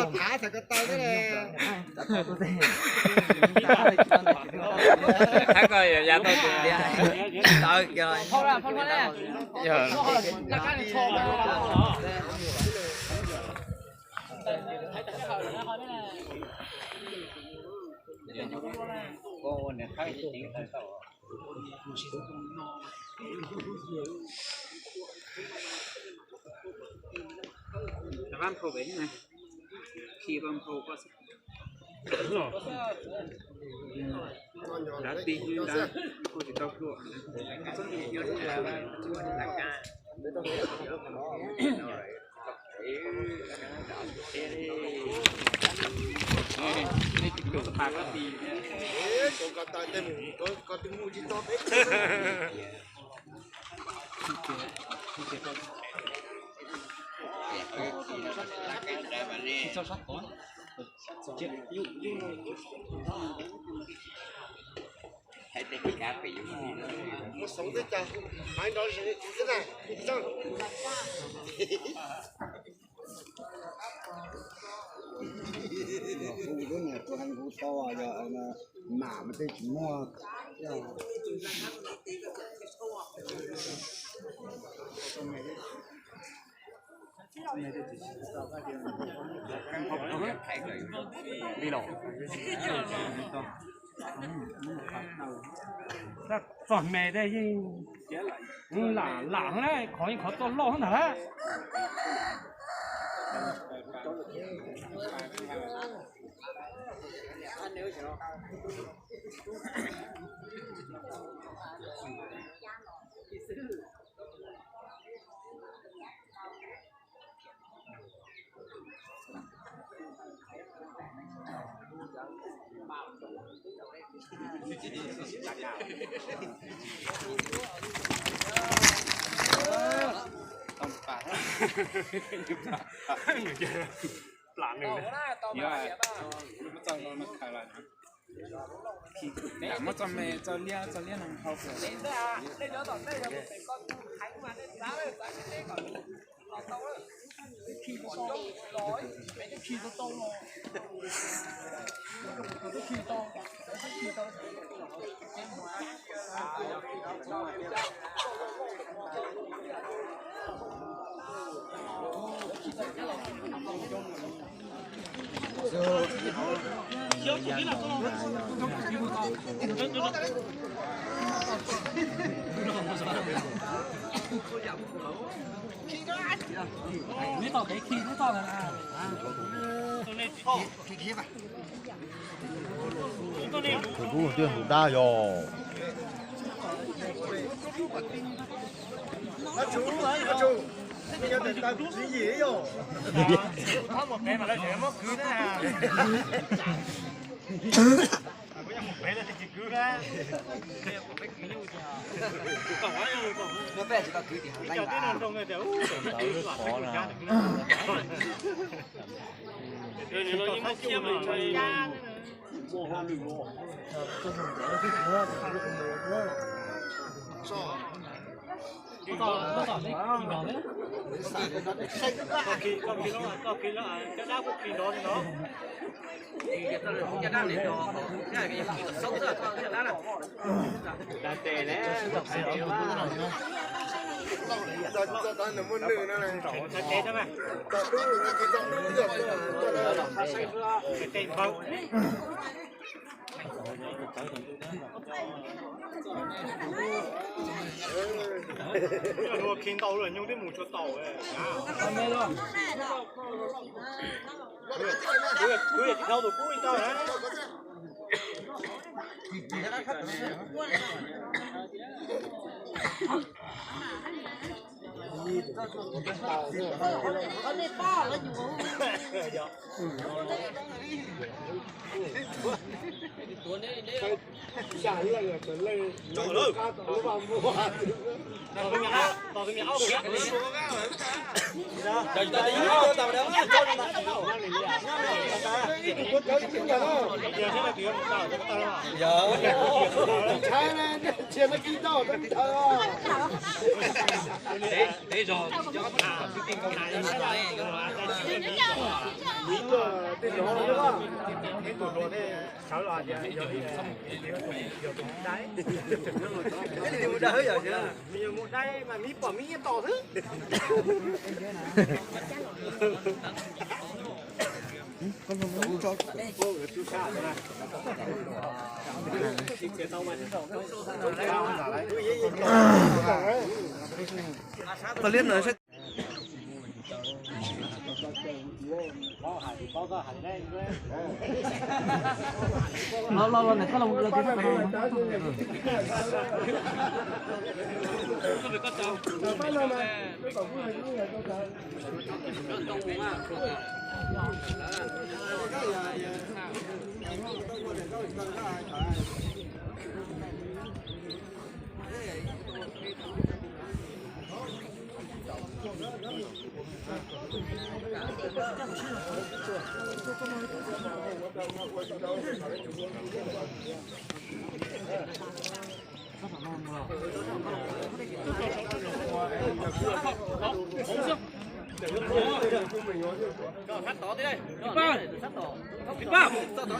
Thab txhais ko taw xwb ne. Thab ko ya tau tus tiag. Mus xoov twb cas, maiv nrov zis li kuv xwb na. Kuv lub niam tuaj heev kuv tau yog mam mas tej tsis muaj. Li los txog me tej yeej lam lam na, qhov yeej qhov txoj loj ntag lawm. Plam nws. Lam muab txoj me txoj liab txoj liab no hau. Tus kub twb tus dab yog. Khi ntau lawm nyuj twb mus tsis tau. Kuv yog tsis dhau tus kub li ntag.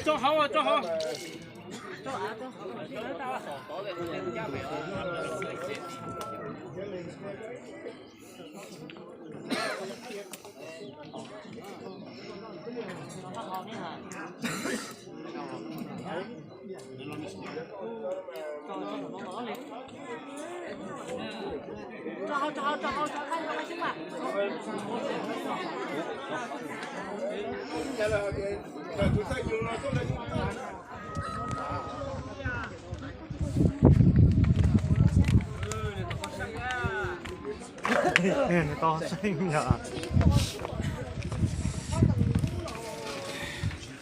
Tso hauv, tso hauv.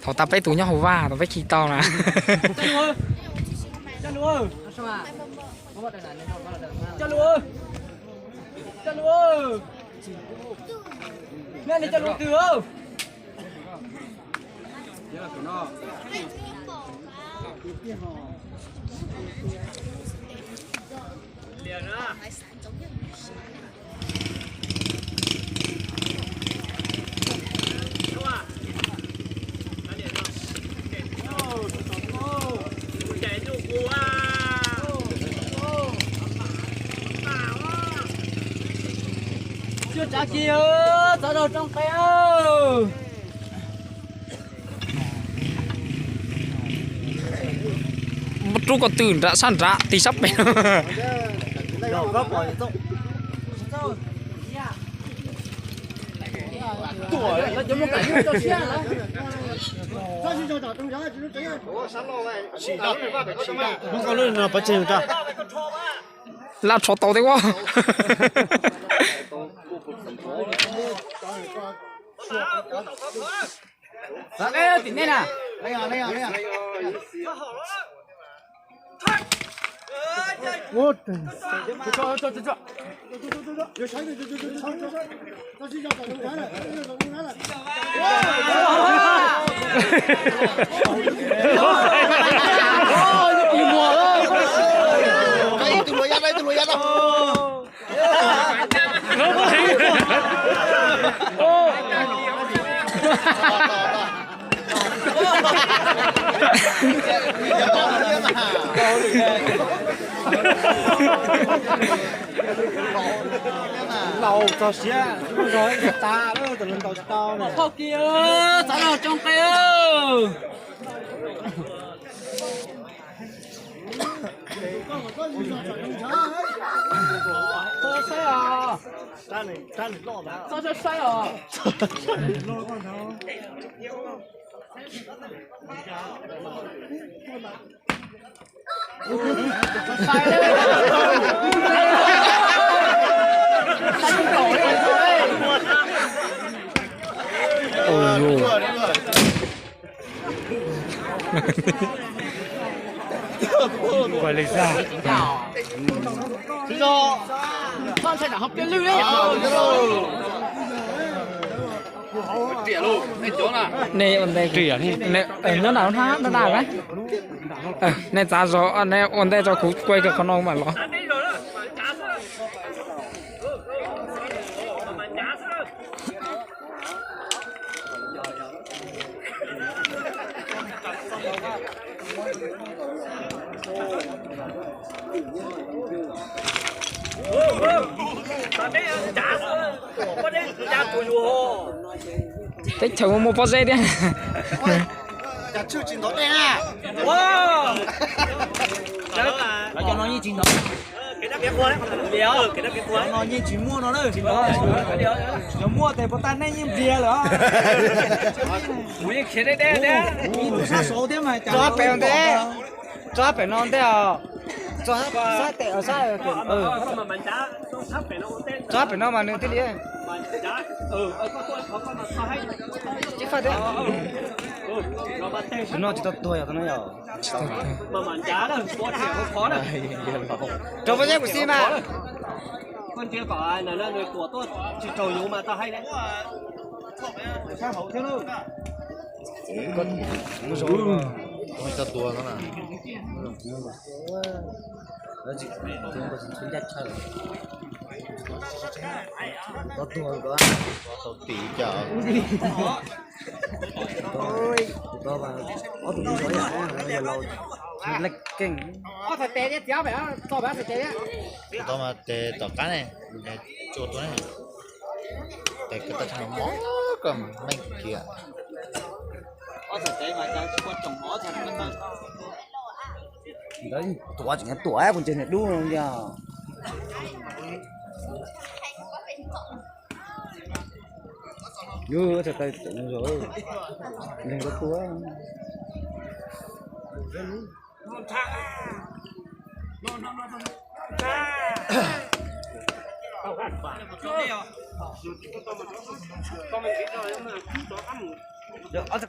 Thaum tas peb tus nyob hauv vaj tau peb khi tau na. Cuaj tsav kis, txav zog tsoo qe. Muab rub ko tw nram sab nrad tig sab pem. Laj tsho tau thiab ua. Tim nej na. Laus txog siab, txog tas lawm, tus hluas ntaus tsis tau na. Phauj Kiv, txav zog tsoo qe. Txhob saib os. Txhob saib os. Nej ua ntej, nyob nram no, nyob nram na. Nej txav zog, nej ua ntej tso, kuv kuaj kiag qhov no mam los. Teb chaws muaj muaj pob zeb thiab. Cas tshwj tsis ntov dej na. Cov no yeej tsis ntov. Cov no yeej tsis muaj no na. Yog muaj tes puas tag nej yeej npliag lawm. Kuv yeej khiav deb deb thiab. Kuv tus sab saud thiab mas cas. Tso pem ntej, tso pem no ntej os. Tso sab tes, sab, tso pem no mas nws thiaj li. Tib faj thiab. Tus no tsis tau tuag yog tus no yog. Rau pob zeb kuv xib mas. Tsis raug yus mas tau hais. Tau tua na. Tau tua tau tim cas. Tus tau ob tug ntawd yog laus, leej keej. Tus tau mas tes tom qab ne, tsuas tua ne. Tes koj tau tshaj mob koj meej kiag. Ntawd tuav tseem tuav kuv ntses niam dub no yog. Yus txhais tais tseem zog, neeg ko tua.